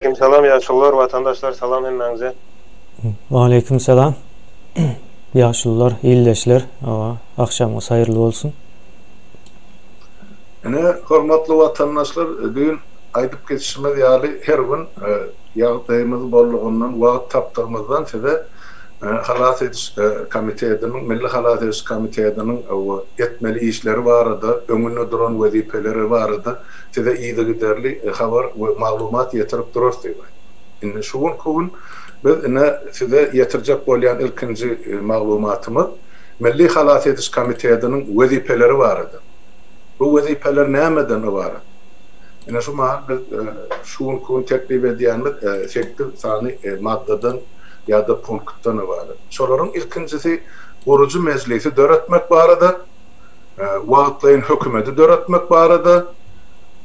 Aleýkim salam ýaşulular watandaşlar salam hemmäňize. Waleýkim salam ýaşulular ildeşler agşamyňyz haýyrly bolsun. Ine hormatly watandaşlar düýn aýdyp geçişimiz ýaly her gün ýagdaýymyz bollugyndan wagt tapdygymyzdan size Halas ediş komitetiniň Milli halas ediş komitetiniň etmeli işleri barada öňünde duran wezipeleri barada size yzygiderli habar we maglumat ýetirip durarys diýip aýtdy. Indi şu günki gün biz ine size ýetirjek bolýan ilkinji maglumatymyz Milli halas ediş komitetiniň wezipeleri barada. Bu wezipeler nämeden ybarat? Ine şu mahal biz şu günki gün teklip edýänimiz sekiz sany maddadan ýa-da punktdan ybarat. Şolaryň ilkinjisi gurujy mejlisi döretmek barada. wagtlaýyn hökümeti döretmek barada,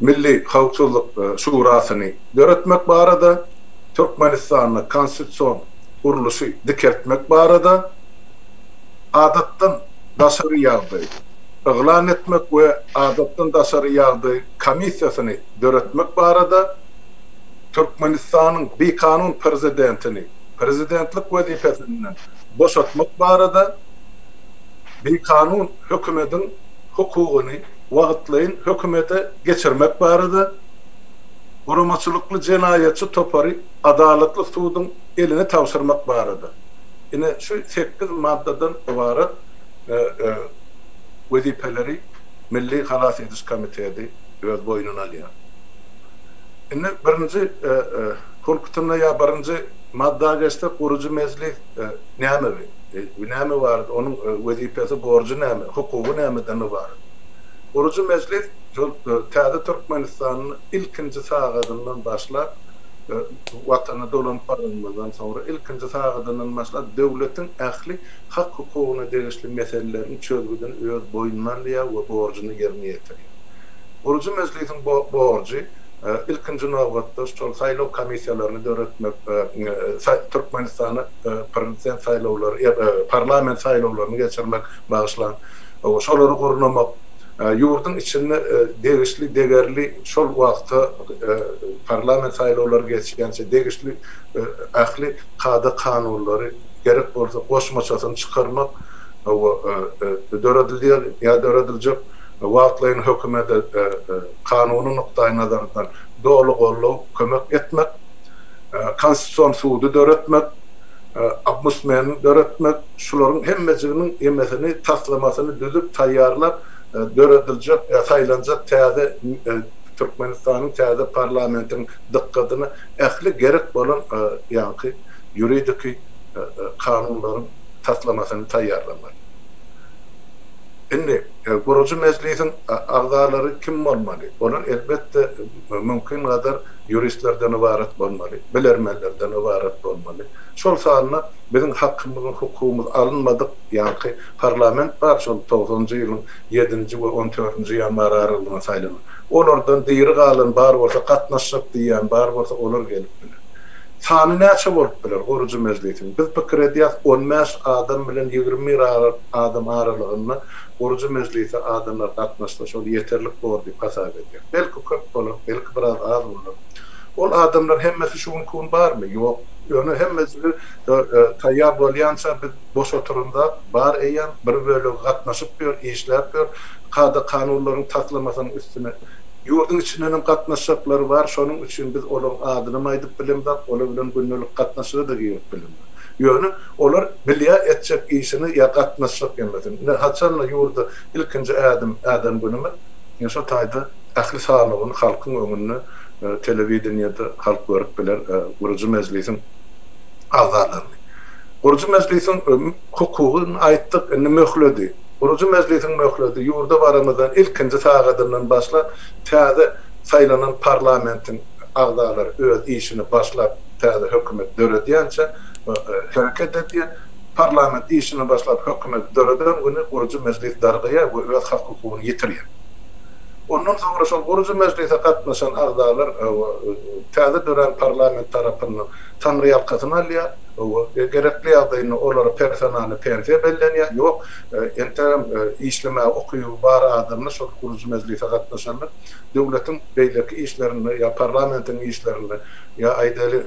Milli howpsuzlyk şurasyny döretmek barada, Türkmenistanda konstitusion gurluşy dikeltmek barada, adatdan daşary ýagdaý yglan etmek we adatdan daşary ýagdaý komissiýasyny döretmek barada, Türkmenistanyň bikanun prezidentini prezidentlik wezipesinden boşatmak barada, bikanun hökümediň hukugyny wagtlaýyn hökümete geçirmek barada, guramaçylykly jenaýatçy topary adalatly suduň eline tabşyrmak barada, ine şu sekiz maddadan ybarat wezipeleri Milli halas ediş komiteti öz boýnuna alýar. Indi birinji punktynda ýa birinji madda geçsek, gurujy mejlis näme bi? Näme barada, onuň wezipesi, borjy näme, hukugy nämeden ybarat? Gurujy mejlis şol täze Türkmenistanyň ilkinji sagadyndan başlap, Watana dolanyp baranymyzdan soňra ilkinji sagadyndan başlap döwletiň ähli hak-hukugyna degişli meseleleriň çözgüdini öz boýnuna alýar we borjuny ýerine ýetirýär. Gurujy mejlisiň borjy ilkinji nobatda şol saýlaw komissiýalaryny döretmek, Türkmenistana prezident saýlawlary, parlament saýlawlaryny geçirmek, bagyşlaň, şolary gurnamak, ýurduň içinde degişli, degerli şol wagta parlament saýlawlary geçýänçä degişli ähli kada-kanunlary, gerek bolsa goşmaçasyny çykarmak, döredilýär ýa dörediljek wagtlaýyn hökümete kanuny nukdaýnazardan doly goldaw, kömek etmek, Konstitusion sudy döretmek, Ombudsmeni döretmek, şularyň hemmejiginiň hemmesini taslamasyny düzüp, taýýarlap, dörediljek ýa saýlanjak täze Türkmenistanyň täze parlamentiniň dykgadyna ähli gerek bolan ýaňky ýuridiki kanunlaryň taslamasyny taýýarlamaly. Indi gurujy mejlisiň agzalary kim bolmaly? Olar elbetde mümkingadar ýuristlerden ybarat bolmaly, bilermenlerden ybarat bolmaly. Şol sanda biziň hakymyz, hukugymyz alynmadyk ýaňky parlament bar şol togsanynjy ýylyň ýedinji we on dördünji ýanwar aralygynda saýlanan. Olardan diri galan bar bolsa gatnaşjak diýýän bar bolsa olar gelip biler. Sany näçe bolup biler gurujy mejlisiň? Biz pikir edýäs on bäş adam bilen 21 adam aralygynda gurujy mejlise adamlar gatnaşsa şol ýeterlik bor diýip hasap edýäs. Belki köp bolar, belki biraz az bolar. Ol adamlar hemmesi şu günki gün barmy? Ýok. Ýöne hemmejigi taýýar bolýança biz boş oturan zat bar eýýäm, bir bölegi gatnaşyp ýör, işläp ýör, kada-kanunlaryň taslamasynyň üstüne. Ýurduň içindenem gatnaşjaklary bar, şonuň üçin biz olaryň adynam aýdyp bilemzok, olar bilen gündelik gatnaşyga-da girip bilemzok. Ýöne olar bilýär etjek işini ýa gatnaşjak hemmesini. Ine, haçan-da ýurda ilkinji ädim äden günümiz, ine şo taýda ähli sanawyny halkyň öňünde telewideniýede halk görüp biler gurujy mejlisiň agzalaryny. Gurujy mejlisiň hukugyny aýtdyk, indi möhledi. Gurujy mejlisiň möhledi ýurda baramyzdan ilkinji sagadyndan başlap täze saýlanan parlamentiň agzalary öz işini başlap täze hökümet döredýänçä hereket edýär. Parlament işini başlap hökümet döreden güni gurujy mejlis dargaýar we öz hak-hukugyny ýitirýär. Ondan soňra şol gurujy mejlise gatnaşan agzalar täze dörän parlament tarapyndan taňryýalkasyny alýar. Gerekli ýagdaýynda olara personalny pensiýa bellenýär. Ýok, entegem işlemäge ukyby bar adamlar şol gurujy mejlise gatnaşanlar döwletiň beýleki işlerinde ýa parlamentiň işlerinde ýa aýdaly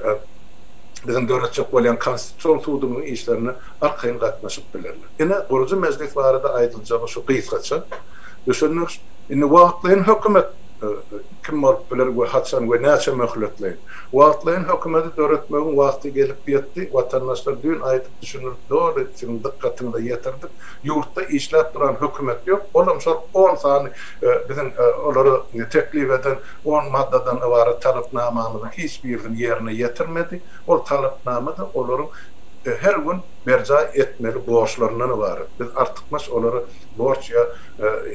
biziň döretjek bolýan Konstitusion sudumyzyň işlerine arkaýyn gatnaşyp bilerler. Ine, gurujy mejlis barada aýdyljagy şu gysgaça düşündiriş. Indi wagtlaýyn hökümet kim bolup biler we haçan we näçe möhletleýin? Wagtlaýyn hökümeti döretmegiň wagty gelip ýetdi. Watandaşlar düýn aýdyp düşündirip doly siziň dykgatyňyza ýetirdik. Ýurtda işläp duran hökümet ýok. Olam şol on sany biziň olara teklip eden on maddadan ybarat talapnamamyzyň hiç birisini ýerine ýetirmedi. Ol talapnama-da olaryň her gün berjaý etmeli borçlaryndan ybarat. Biz artykmaç olara borç ýa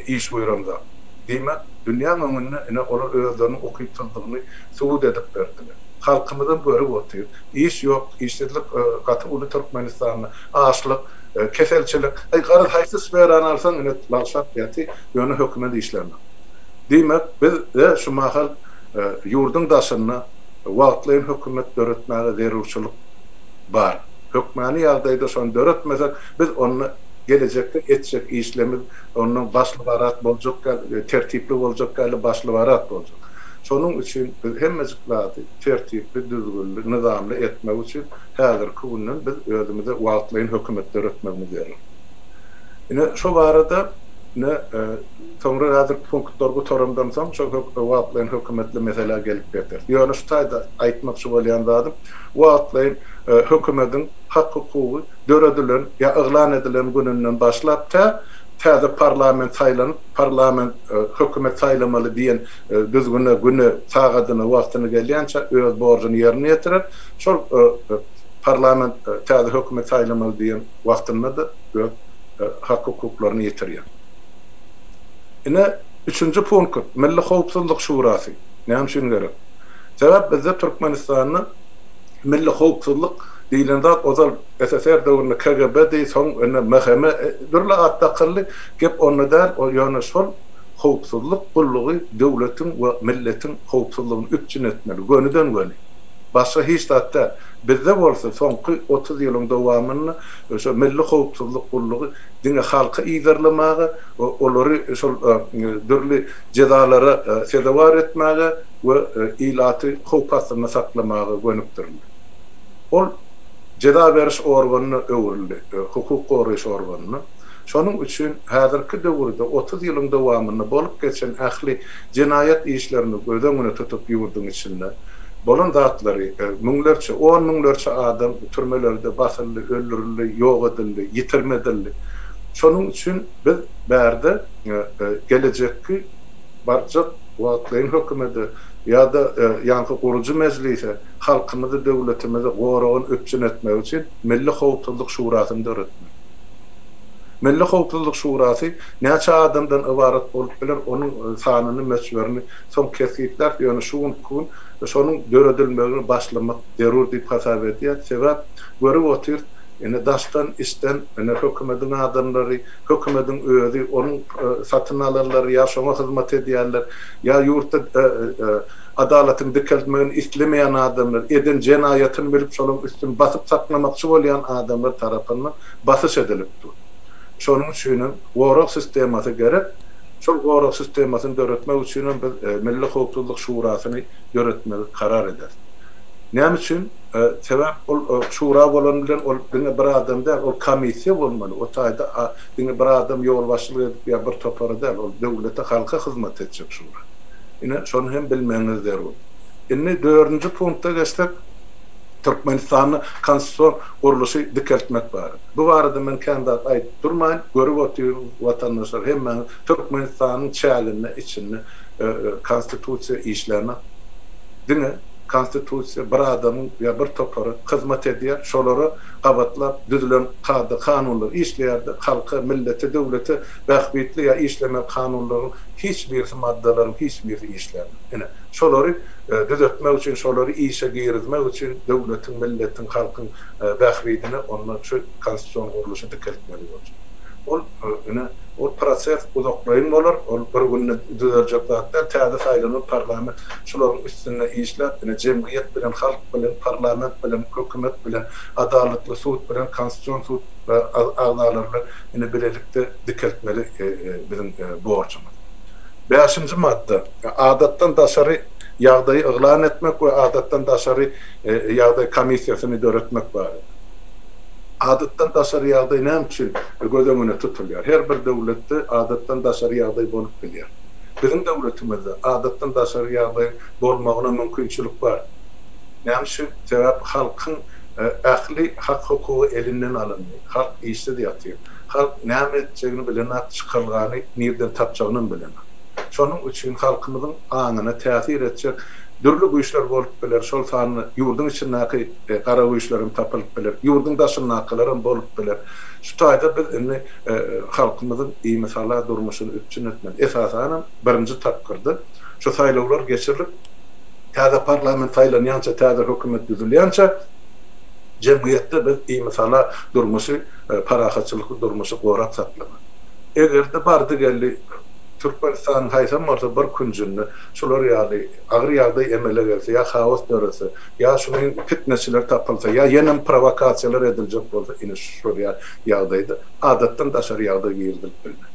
iş buýramzok. Diýmek, dünýäň öňünde ine olar özleriniň ukypsyzlygyny subut edip berdiler. Halkymyzam görüp otyr. Iş ýok, işsizlik gaty uly Türkmenistanda, açlyk, keselçilik, aý garaz haýsy sferany alsaň ine lagşap ýaty, ýöne hökümet işlänok. Diýmek, bizde şu mahal ýurduň daşynda wagtlaýyn hökümet döretmäge zerurçylyk bar. Hökmany ýagdaýda şony döretmesek, biz onda gelejekde etjek işlerimiz ondan başly-barat boljak däl, tertipli boljak däl-de, başly-barat boljak. Şonuň üçin biz hemmejik zady tertipli, düzgünli, nyzamly etmek üçin häzirki günden biz özümize wagtlaýyn hökümet döretmegimiz zerur. Ine, şo barada ine, soňra häzir punktlar gutarandan soň şo wagtlaýyn hökümetli meselä gelip ýeteris. Ýöne şu taýda aýtmakçy bolýan zadym, wagtlaýyn hökümediň hak-hukugy döredilen ýa yglan edilen gününden başlap tä täze parlament saýlanyp, parlament hökümet saýlamaly diýen düzgüne, güne, sagadyna, wagtyna gelýänçä öz borjuny ýerine ýetirer. Şol parlament täze hökümet saýlamaly diýen wagtynda-da öz hak-hukuklaryny ýitirýär. Ine, üçünji punkt, Milli howpsuzlyk şurasy näme üçin gerek? Sebäp bizde Türkmenistanda Milli howpsuzlyk diýlen zat ozal SSR döwründe KGB-di, soň indi MHM, dürli at dakyldy. Gep onda däl, ýöne şol howpsuzlyk gullugy döwletiň we milletiň howpsuzlygyny üpjün etmeli, gönüden-göni. Başga hiç zat däl. Bizde bolsa soňky 30 ýylyň dowamynda şo Milli howpsuzlyk gullugy diňe halky yzarlamaga, olary şol dürli jezalara sezewar etmäge we ilaty howp astynda saklamaga gönükdirildi. Ol jeza beriş organyna öwrüldi, hukuk goraýyş organyna. Şonuň üçin häzirki döwürde 30 ýylyň dowamynda bolup geçen ähli jenaýat işlerini göz öňüne tutup ýurduň içinde bolan zatlary müňlerçe, on müňlerçe adam türmelerde basyldy, öldürildi, ýok edildi, ýitirim edildi. Şonuň üçin biz bärde gelejekki barjak wagtlaýyn hökümede ýa-da ýaňky gurujy mejlise halkymyzy, döwletimizi goragyny üpjün etmek üçin Milli howpsuzlyk şurasyny döretmeli. Milli howpsuzlyk şurasy näçe adamdan ybarat bolup biler, onuň sanyny, möçberini soň kesgitläris, ýöne şu günki gün şonuň döredilmegini başlamak zerur diýip hasap edýäris. Sebäp görüp otyrys, ine daşdan, içden, ine hökümediň adamlary, hökümediň özi, onuň satyn alanlary ýa şoňa hyzmat edýänler, ýa ýurtda adalatyň dikeldmegini islemeýän adamlar, eden jenaýatyny bilip şolaryň üstüni basyp saklamakçy bolýan adamlar tarapyndan basyş edilip dur. Şonuň üçinem gorag sistemasy gerek. Şol gorag sistemasyny döretmek üçinem biz Milli howpsuzlyk şurasyny döretmegi karar ederis. Näme üçin? Sebäp ol şura bolan bilen ol diňe bir adam däl, ol komissiýa bolmaly. O taýda diňe bir adam ýolbaşçylyk edip ýa bir topara däl, ol döwlete, halka hyzmat etjek şura. Ine, şony hem bilmegiňiz zerur. Indi dördünji punkta geçsek, Türkmenistanda konstitusion gurluşy dikeltmek barada. Bu barada men kän zat aýdyp durmaýyn, görüp otyryňyz watandaşlar hemmäňiz Türkmenistanyň çäginde, içinde konstitusiýa işlänok. Diňe konstitusiýa bir adamyň ýa bir topara hyzmat edýär, şolara gabatlap düzülen kada, kanunlar işleýär-de, halka, millete, döwlete bähbitli ýa işlemeli kanunlaryň hiç birisi, maddalaryň hiç birisi işlänok. Ine, şolary düzetmek üçin, şolary işe girizmek üçin döwletiň, milletiň, halkyň bähbidine onda şu konstitusion gurluşy dikeltmeli boljak. Ol, ine, ol proses uzaklaýyn bolar, ol bir günde düzeljek zat däl. Täze saýlanan parlament şularyň üstünde işläp, ine, jemgyýet bilen, halk bilen, parlament bilen, hökümet bilen, adalatly sud bilen, konstitusion sud agzalary bilen, ine, bilelikde dikeltmeli biziň borjumyz. Bäşinji madda, adatdan daşary ýagdaýy yglan etmek we adatdan daşary ýagdaý komissiýasyny döretmek barada. Adatdan daşary ýagdaý näme üçin göz öňüne tutulýar? Her bir döwletde adatdan daşary ýagdaý bolup bilýär. Biziň döwletimizde adatdan daşary ýagdaýyň bolmagyna mümkinçilik bar. Näme üçin? Sebäp halkyň ähli hak-hukugy elinden alyndy. Halk işsiz ýatyr. Halk näme etjegini bilenok, çykalgany nirden tapjagynam bilenok. Şonuň üçin halkymyzyň aňyna täsir etjek dürli güýçler bolup biler, şol sanda ýurduň içindäki gara güýçlerem tapylyp biler, ýurduň daşyndakylaram bolup biler. Şu taýda biz indi halkymyzyň imisala durmuşyny üpjün etmeli. Esasanam birinji tapgyrda şu saýlawlar geçirilip, täze parlament saýlanýança, täze hökümet düzülýänçä jemgyýetde biz imisala durmuşy, parahatçylykly durmuşy gorap saklamaly. Eger-de bardy-geldi Türkmenistanyň haýsam bolsa bir künjünde şular ýaly agyr ýagdaý emele gelse ýa haos dörese, ýa şuny pitneçiler tapylsa, ýa ýenem prowokasiýalar ediljek bolsa ine şol ýagdaýda adatdan daşary ýagdaý girizilip bilner.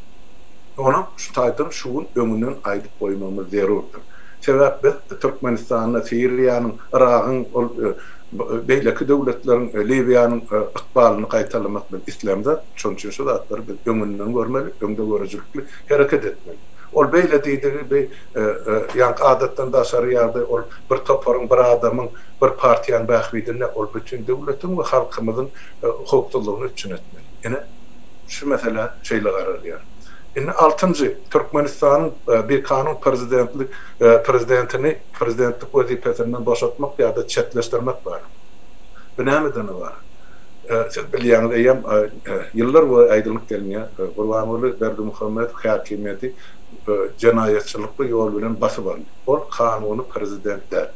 Onam şu taýdan şu gün öňünden aýdyp goýmagymyz zerurdyr. Sebäp biz Türkmenistanda Siriýanyň, Yragyň ol beýleki döwletleriň Liwiýanyň ykbalyny gaýtalamak biz islämzok. Şonuň üçin şu zatlary biz öňünden görmeli, öňdegörüjilikli hereket etmeli. Ol beýle diýdigi bi ýaňky adatdan daşary ýagdaý ol bir toparyň, bir adamyň, bir partiýanyň bähbidine ol bütin döwletiň we halkymyzyň howpsuzlygyny üpjün etmeli. Ine, şu meselä şeýle garalýar. Indi altynjy, Türkmenistanyň bikanun prezidentlik prezidentini prezidentlik wezipesinden boşatmak ýa-da çetleşdirmek barada. Bu nämeden ybarat? Siz bilýäňiz, eýýäm ýyllar boýy aýdylyp gelinýär, Gurbanguly Berdimuhamedow häkimiýeti jenaýatçylykly ýol bilen basyp aldy. Ol kanuny prezident däl.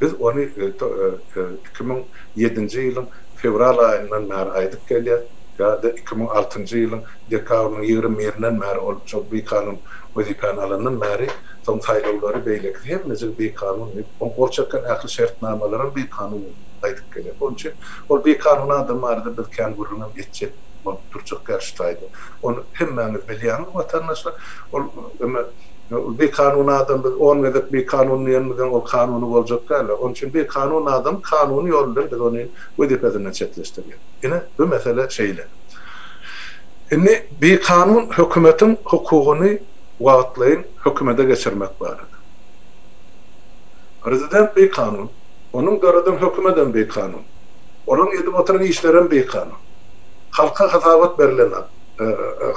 Biz ony 2007-nji ýylyň fewral aýyndan bäri aýdyp gelýäs, ýa-da 2006-njy ýylyň dekabrynyň 21-inden bäri ol şol bikanun wezipäni alandan bäri, soň saýlawlary beýlekisi hemmejigi bikanun diýip, oň gol çeken ähli şertnamalaram bikanun diýip aýdyp gelýäs. Onuň üçin ol bikanun adam barada biz kän gürrüňem etjek bolup durjak däl şu taýda. Ony hemmäňiz bilýäňiz watandaşlar. Ol eme bikanun adam biz on gezek bikanun diýenimizden ol kanuny boljak däl. Onuň üçin bikanun adam kanuny ýol bilen biz ony wezipesinden çetleşdirýäs. Ine bu mesele şeýle. Indi bikanun hökümetiň hukugyny wagtlaýyn hökümete geçirmek barada. Prezident bikanun, onuň döreden hökümedem bikanun. Olaryň edip oturan işlerem bikanun. Halka hasabat berilenok.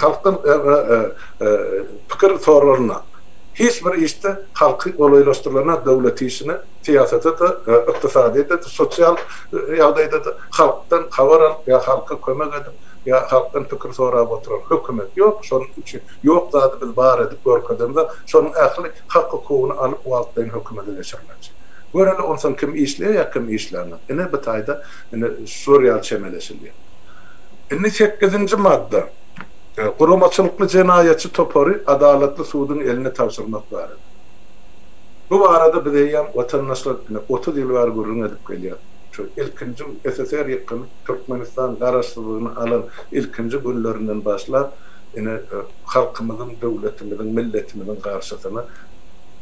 Halkdan pikir soralanok. Hiç bir işde halky golaýlaşdyrylanok döwlet işine, syýasata-da, ykdysadyýete-de, sosial ýagdaýda-da halkdan habar alyp ýa halka kömek edip, ýa halkdan pikir sorap oturan hökümet ýok. Şonuň üçin ýok zady biz bar edip görkezemzok. Şonuň ähli hak-hukugyny alyp wagtlaýyn hökümete geçirmekçi. Göreli onsoň kim işleýär ýa kim işlänok. Ine bu taýda ine şular ýaly çemeleşilýär. Indi sekizinji madda, guramaçylykly jenaýatçy topary adalatly suduň eline tabşyrmak barada. Bu barada biz eýýäm watandaşlar ine 30 ýyl bäri gürrüň edip gelýäris. Şu ilkinji SSR ýykylyp Türkmenistan garaşsyzlygyny alan ilkinji günlerinden başlap ine halkymyzyň, döwletimiziň, milletimiziň garşysyna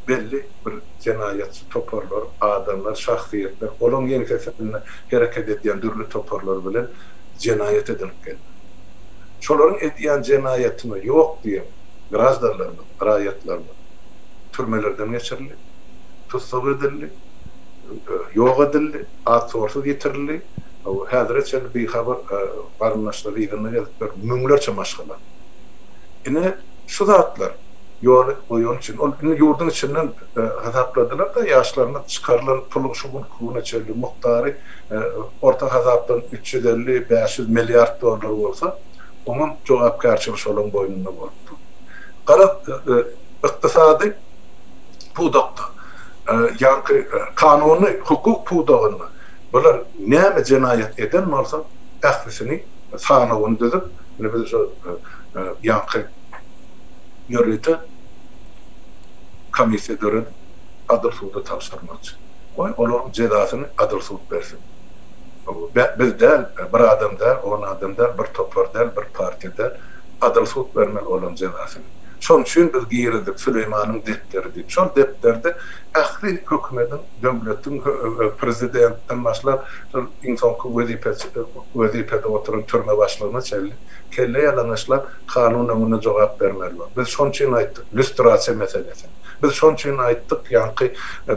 belli bir jenaýatçy toparlar, adamlar, şahsyýetler, olaň ýeňsesinde hereket edýän dürli toparlar bilen jenaýat edilip geldi. Şolaryň edýän jenaýatyna ýok diýen graždanlarymyz, raýatlarymyz türmelerden geçirildi, tussag edildi, ýok edildi, at-sorsuz ýitirildi. Häzire çenli bihabar garyndaşlary yzynda gezip ýör müňlerçe maşgala. Ine, şu zatlar ýoly goýany üçin, ol indi ýurduň içinden hasapladylar-da, ýaşlarymyz çykarylan puluň şu günki güne çenli mukdary orta hasapdan 350, 500 milliard dollar bolsa, oňam jogapkärçiligi şolaryň boýnunda bolup dur. Garaz, ykdysady pudakda, ýaňky kanuny, hukuk pudagynda bular näme jenaýat eden bolsa, ählisini sanawyny düzüp, indi biz şo. Ýaňky ýörite komissiýa döredip, adyl suda tabşyrmakçy. Goý, olaryň jezasyny adyl sud bersin. Biz däl, bir adam däl, on adam däl, bir topar däl, bir partiýa däl, adyl sud bermeli olaryň jezasyny. Şonuň üçin biz girizdik Süleýmanyň depderi diýip. Şol depderde ähli hökümediň, döwletiň, prezidentden başlap, şol iň soňky wezipede oturan türme başlygyna çenli kelle ýalaňaçlap kanun öňünde jogap bermeli bor. Biz şonuň üçin aýtdyk, lýustrasiýa meselesini. Biz şonuň üçin aýtdyk, ýaňky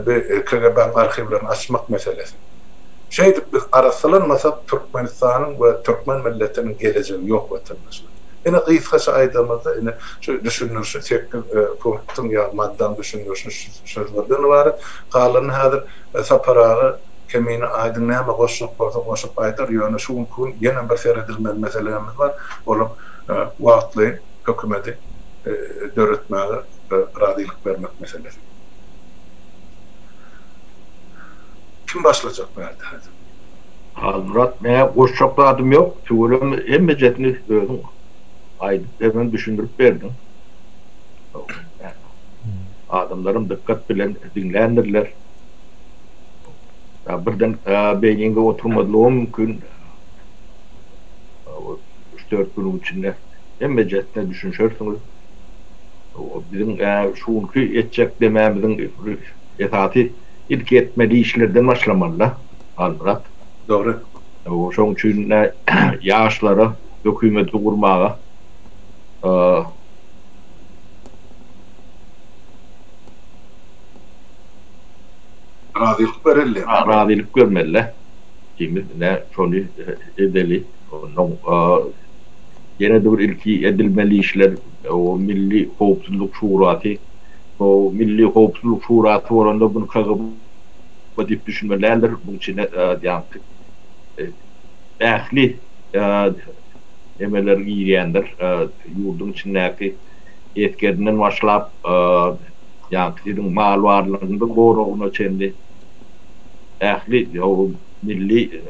bi KGB-niň arhiwlerini açmak meselesini. Şeýdip biz arassalanmasak Türkmenistanyň we türkmen milletiniň gelejegi ýok watandaşlar. Ine gysgaça aýdamyzda ine şu düşündirişi sekiz punktyň ýa maddaň düşündirişi şu sözlerden ybarat. Galanyny häzir Sapar aga Kemine Aýdyň näme goşjak bolsa goşup aýdar ýöne şu günki gün ýene bir seredilmeli meselämiz bar olam wagtlaýyn hökümeti döretmäge razylyk bermek meselesi. Kim başlajak bärde häzir? Halmyrat meňä goşjak zadym ýok tüweleme hemmejesini özüň aýdyp hemem düşündirip berdiň. Adamlaram dykgat bilen diňländirler. Birden beýniňde oturmazlygam mümkin. Üç-dört günüň içinde hemmejesine düşünişersiňiz. Biziň şu günki etjek demämiziň esasy ilki etmeli işlerden başlamaly-da, Halmyrat. Dogry. Şonuň üçin ýaşlara hökümeti gurmaga Razylyk bereli. Razylyk bermeli. Ikimiz ine şony edeli. Onnoň ýene-de bir ilki edilmeli işler o Milli howpsuzlyk şurasy. O Milli howpsuzlyk şurasy bolanda bunu KGB diýip düşünmeli däldir. Buň içine ýaňky ähli nemeler girýändir. Ýurduň içindäki esgerinden başlap ýaňky siziň mal barlygyňyzyň goragyna çenli ähli milli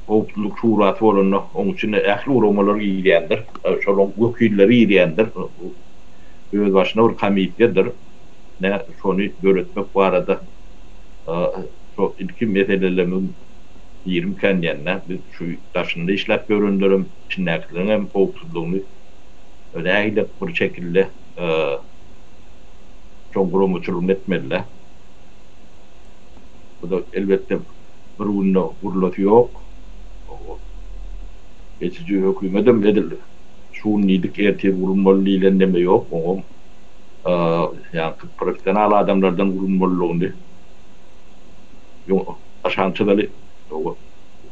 howpsuzlyk şurasy bolanda oň içine ähli guramalar girýändir, şolaryň wekilleri girýändir, özbaşyna bir komissiýadyr. Ine, şony döretmek barada şo ilki meselelerimiziň birimikän diýende, biz şu daşynda işläp ýörenlerem, içindäkileriň hem howpsuzlygyny nähili bir şekilde şoň guramaçylygyny etmeli-dä. Bu-da elbetde bir günde gurlasy ýok. Geçiji hökümetem edil şu gün diýdik, ertir gurulmaly diýlen neme ýok. Oňam ýaňky professional adamlardan gurulmalydygyny aşan çyzaly.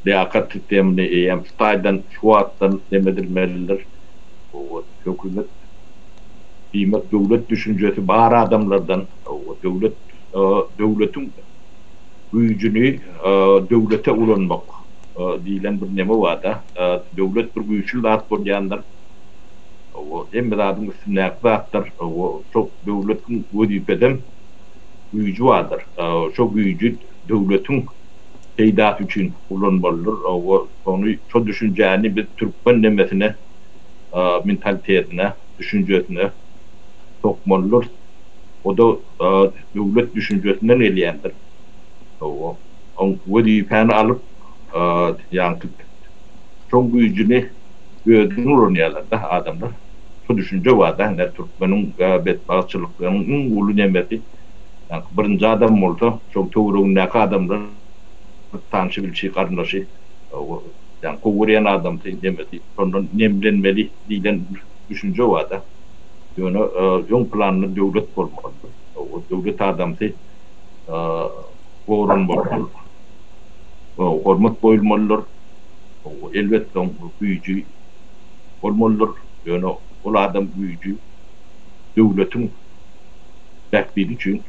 Liýakat sistemini eýýäm şu taýdan, şu wagtdan neme edilmelidir. Hökümet diýmek döwlet düşünjesi bar adamlardan, döwlet döwletiň güýjüni döwlete ulanmak diýlen bir neme barda. Döwlet bir güýçli zat bolýandyr. Hemme zadyň üstündäki zatdyr. Şo döwletiň wezipesem güýji bardyr. Şo güýji döwletiň peýdasy üçin ulanmalydyr. Ony şo düşünjäni biz türkmen nemesine, mentalitetine, düşünjesine sokmalydyrys. O-da döwlet düşünjesinden gelýändir. Oň wezipäni alyp, ýaňky şoň güýjüni özüne ulanýarlar-da adamlar. Şo düşünje bar-da, ine türkmeniň betbagtçylyklarynyň iň uly nemesi, ýaňky birinji adam bolsa, şoň töweregindäki adamlar tanşy-bilşi, garyndaşy, ýagny gowy görýän adamsy, nemesi, şondan nemlenmeli diýlen düşünje bar-da. Ýöne öň planda döwlet bolmalydyr. Döwlet adamsy goranmalydyr, hormat goýulmalydyr. Elbetde, oň güýji bolmalydyr. Ýöne ol adam güýji döwletiň bähbidi üçin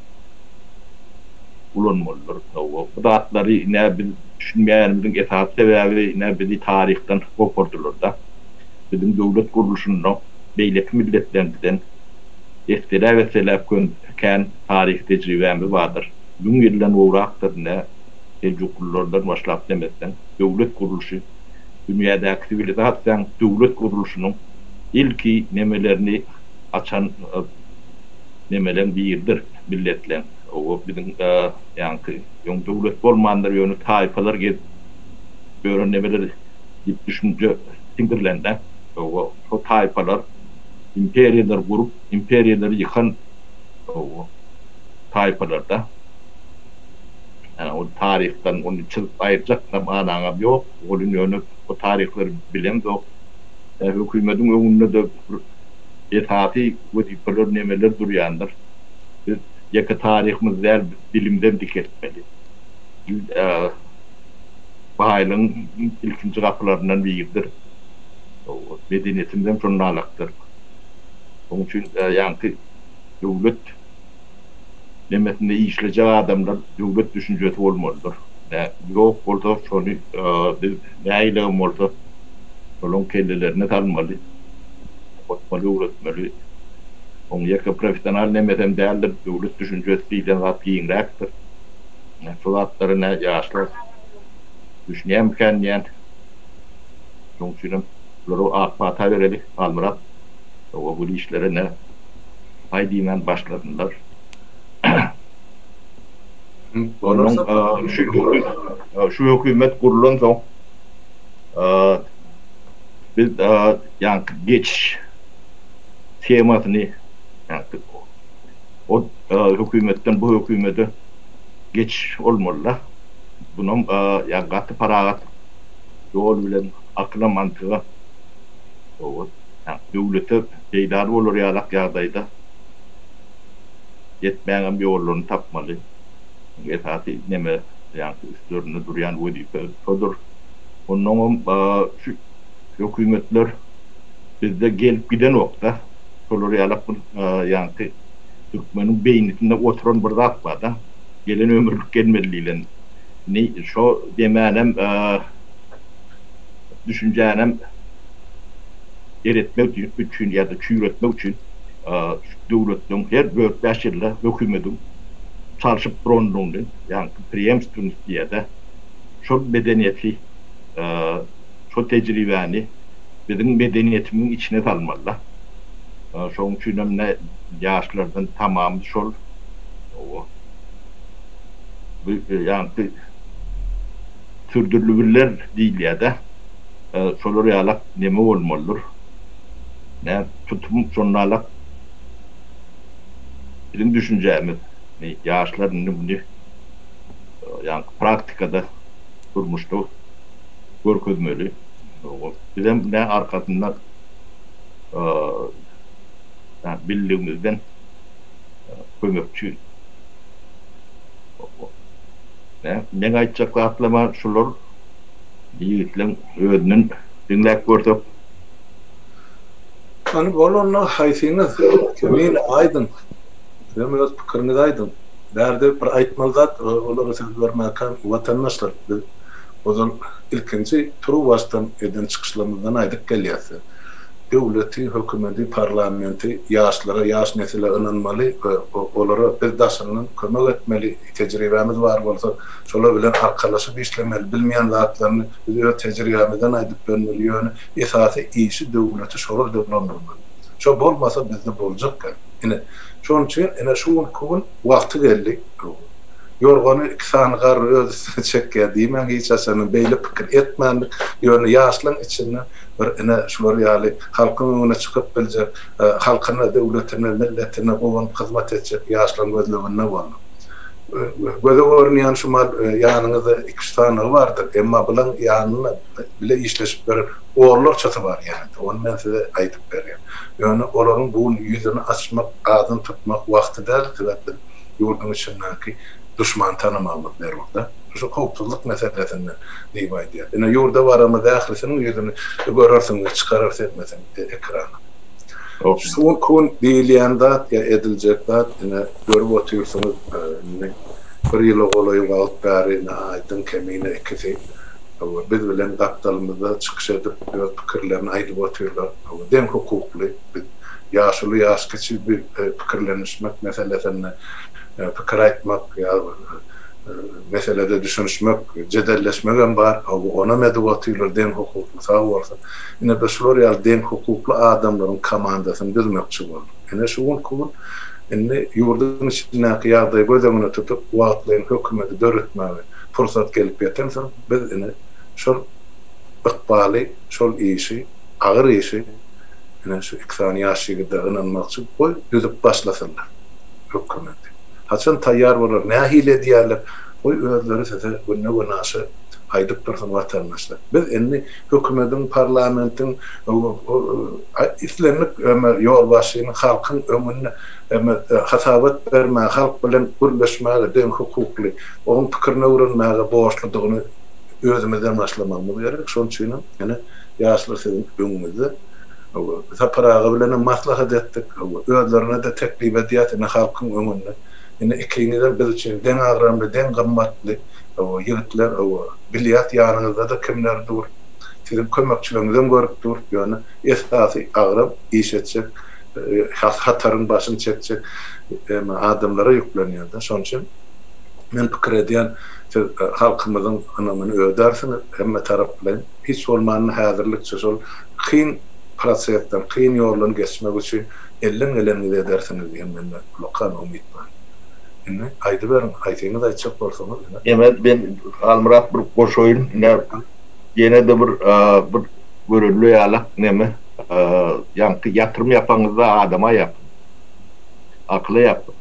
ulanmalydyr. Bu zatlary ine biz düşünmeýänimiziň esasy sebäbi ine bizi taryhdan gopardylar-da. Biziň döwlet gurluşynda beýleki milletlerden esseläp-esseläp kän taryhy tejribämiz bardyr. Müň ýyldan gowrakdyr ine seljuklylardan başlap demesden döwlet gurluşy. Dünýädäki siwilizasiýaň döwlet gurluşynyň ilki nemelerini açan nemeleň biridir milletleň. O biziň ýaňky öň döwlet bolmandyr ýöne taýpalar gezip ýören nemeler diýip düşünje siňdirilende o şo taýpalar imperiýalar gurup imperiýalary ýykan o taýpalarda. Ýa ol taryhdan ony çyzyp aýyrjak manaňam ýok. Ol ýöne o taryhlary bilemzok. Ýa hökümediň öňünde-de bir esasy wezipeler nemeler durýandyr. Biz ýeke taryhymyzy däl, biz dilimizem dikeltmeli. Dil baýlygyň ilkinji gapylaryndan biridir. Medeniýetimizem şondanakdyr. Şonuň üçin ýaňky döwlet nemesinde işlejek adamlar döwlet düşünjesi bolmalydyr. Ýok bolsa şony biz näilegem bolsa şolaň kellelerine salmaly, okatmaly, öwretmeli. Oň ýeke professional nemesem däldir, döwlet düşünjesi diýlen zat giňräkdir. Şu zatlara nä ýaşlar düşünýärmikän diýýän. Şoň üçinem bulara ak pata bereli, Halmyrat. O bu işlere nä Haý diýmän başlasynlar. Ondan şu şu hökümet gurlansoň biz ýaňky geçiş temasyny ýaňky o hökümetden bu hökümete geçiş bolmaly-da. Bunam ýa gaty parahat ýol bilen akyla mantyga döwlete peýdaly bolar ýalak ýagdaýda etmäňem ýollaryny tapmaly. Esasy neme ýaňky üstlerinde durýan wezipe şodur. Onnoňam şu hökümetler bizde gelip gidenokda. Şolar ýalak bir ýaňky türkmeniň beýnisinde oturan bir zat barda. Gelen ömürlik gelmeli diýlen. Indi şo demänem düşünjänem eretmek üçin ýa-da çüýretmek üçin döwletleň her dört-bäş ýylda hökümediň çalşyp durandygyny, ýagny preýemstwennost diýýär-de, şol medeniýeti, şol tejribäni biziň medeniýetimiziň içine salmaly-da. Şonuň üçin hem ine ýaşlardan tamamyz şol. Bu ýagny sürdürilibiller diýilýär-de. Şolar ýalak neme bolmalydyr? Nä tutum şondalak biziň düşünjämiz. Ýaşlar indi muny ýaňky praktikada durmuşda görkezmeli. Bizem nä arkasynda bildigimizden kömekçi. Meň aýtjak zatlarym şular. Ýigitleň özünden diňläp görsek. Hany bolanda haýsyňyz kemine aýdyň. Sizem öz pikiriňizi aýdyň. Bärde bir aýtmaly zat olara söz bermäkäm watandaşlar biz ozal ilkinji turuwbaşdan eden çykyşlarymyzdan aýdyp gelýäs. Döwleti, hökümedi, parlamenti ýaşlara, ýaş nesile ynanmaly we olara biz daşyndan kömek etmeli, tejribämiz bar bolsa şolar bilen arkalaşyp işlemeli, bilmeýän zatlaryny biz öz tejribämizden aýdyp bermeli, ýöne esasy işi döwleti şolar dolandyrmaly. Şo bolmasa bizde boljak däl. Ine, şonuň üçin ine şu günki gün wagty geldi. Ýorgany iki sany garry öz üstüne çekýär diýmäň hiç haçanam beýle pikir etmändik. Ýöne ýaşlaň içinde bir ine şular ýaly halkyň öňüne çykyp biljek, halkyna, döwletine, milletine guwanyp hyzmat etjek ýaşlaň gözleginde bolduk. Göze görünýän şu mal ýanyňyzda iki-üç sanygy bardyr, emma bulaň ýanynda bile işleşip beren onlarçasy bar ýene-de, ony men size aýdyp berýän. Ýöne olaryň bu gün ýüzüni açmak, adyny tutmak wagty däl, sebäp biz ýurduň içindäki duşmany tanamagymyz zerur-da. Şu howpsuzlyk meselesinde diýip aýdýar. Ine, ýurda baramyzda ählisiniň ýüzüni görersiňiz, çykararys hemmesini ekrana. Şu gün diýilýän zat ýa ediljek zat, ine, görüp otyrsyňyz, indi bir ýyla golaý wagt bäri ine Aýdyň, Kemine ikisi biz bilen gapdalymyzda çykyş edip, öz pikirlerini aýdyp otyrlar. Deň hukukly biz ýaşuly, ýaş kiçi bir pikirlenişmek meselesinde pikir aýtmak ýa. Meselede düşünişmek, jedelleşmegem bar. Hawa, onam edip otyrlar deň hukukly, sag bolsun. Ine, biz şular ýaly deň hukukly adamlaryň komandasyny düzmekçi bolduk. Ine, şu günki gün indi ýurduň içindäki ýagdaýy göz öňüne tutup, wagtlaýyn hökümeti döretmäge pursat gelip ýetensoň, biz ine, şol ykbaly, şol işi, agyr işi ine, şu iki sany ýaş ýigide ynanmakçy, goý, düzüp başlasynlar hökümeti. Haçan taýýar bolar, nähili edýärler, goý özleri size günde-günaşa aýdyp dursun watandaşlar. Biz indi hökümediň, parlamentiň, islendik ýolbaşçynyň halkyň öňünde hasabat bermäge, halk bilen gürleşmäge deň hukukly, onuň pikirini öwrenmäge borçludygyny özümizden başlamagymyz gerek. Şonuň üçinem ine ýaşlar siziň öňüňizde. Sapar aga bilenem maslahat etdik. Özlerine-de teklip edýäs ine halkyň öňünde. Ine ikiňizem biz üçin deň agramly, deň gymmatly ýigitler. Bilýäs ýanyňyzda-da kimler dur. Siziň kömekçileriňizem görüp dur. Ýöne esasy agram iş etjek, hataryň başyny çekjek adamlara ýüklenýär-de. Şonuň üçin men pikir edýän, siz halkymyzyň ynamyny ödärsiňiz hemme taraplaýyn. Hiç bolmanda häzirlikçe şol kyn prosesden, kyn ýoldan geçmek üçin elden geleniňizi edersiňiz diýen mende ullakan umyt bar. Indi aýdyberiň, haýsyňyz aýtjak bolsaňyz ine. Eme men Halmyrat bir goşaýyn, ine ýene-de bir bir görelde ýalak neme ýaňky ýatyrym ýapaňyzda adama ýapyň. Akyla ýapyň.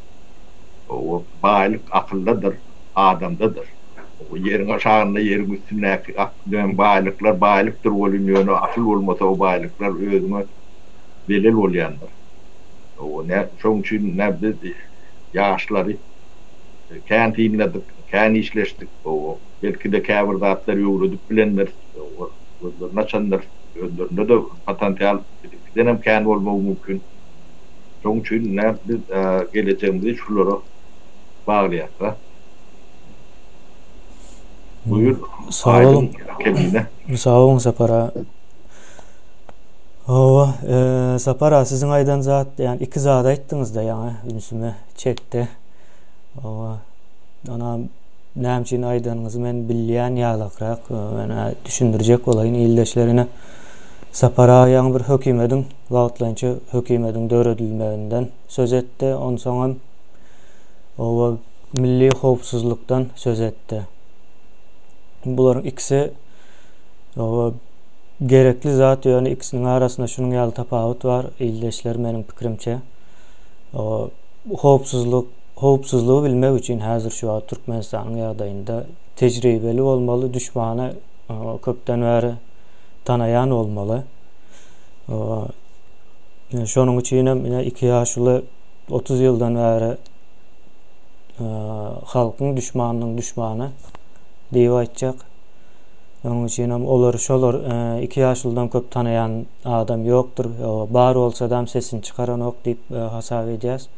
Baýlyk akyldadyr, adamdadyr. Ýeriň aşagynda, ýeriň üstündäki baýlyklar baýlykdyr welin, ýöne akyl bolmasa o baýlyklar özüňe zelel bolýandyr. Şonuň üçin biz ýaşlary kän synladyk, kän işleşdik. Belki-de käbir zatlary öwredip bilendiris, gözlerini açandyrys. Özlerinde-de potensial biziňkidenem kän bolmagy mümkin. Şonuň üçin biz gelejegimizi şulara baglaýarys. Buýur. Sag boluň. Kemine. Sag boluň Sapar aga. Hawa, Sapar aga siziň aýdan zat, ýani iki zat aýtdyňyzda ýaňy ünsümi çekdi. Hawa. Ona näme üçin aýdanyňyzy men bilýän ýalakrak, men düşündirjek bolaýyn ildeşlerine. Sapar aga ýaňy bir hökümediň, wagtlaýynça hökümediň döredilmeginden söz etdi. Onsoňam oba milli howpsuzlykdan söz etdi. Bularyň ikisi gerekli zat, ýöne ikisiniň arasynda şunuň ýaly tapawut bar, ildeşler meniň pikirimçe. Howpsuzlyk, howpsuzlygy bilmek üçin häzir şu wagt Türkmenistanyň ýagdaýynda tejribeli bolmaly, düşmany köpden bäri tanaýan bolmaly. Şonuň üçin hem ine iki ýaşuly 30 ýyldan bäri halkyň düşmanynyň düşmany diýip aýtjak. Onuň üçin hem olary şolar iki ýaşuludan köp tanaýan adam ýokdur. Bar bolsadam sesini çykaranok diýip hasap edýäs.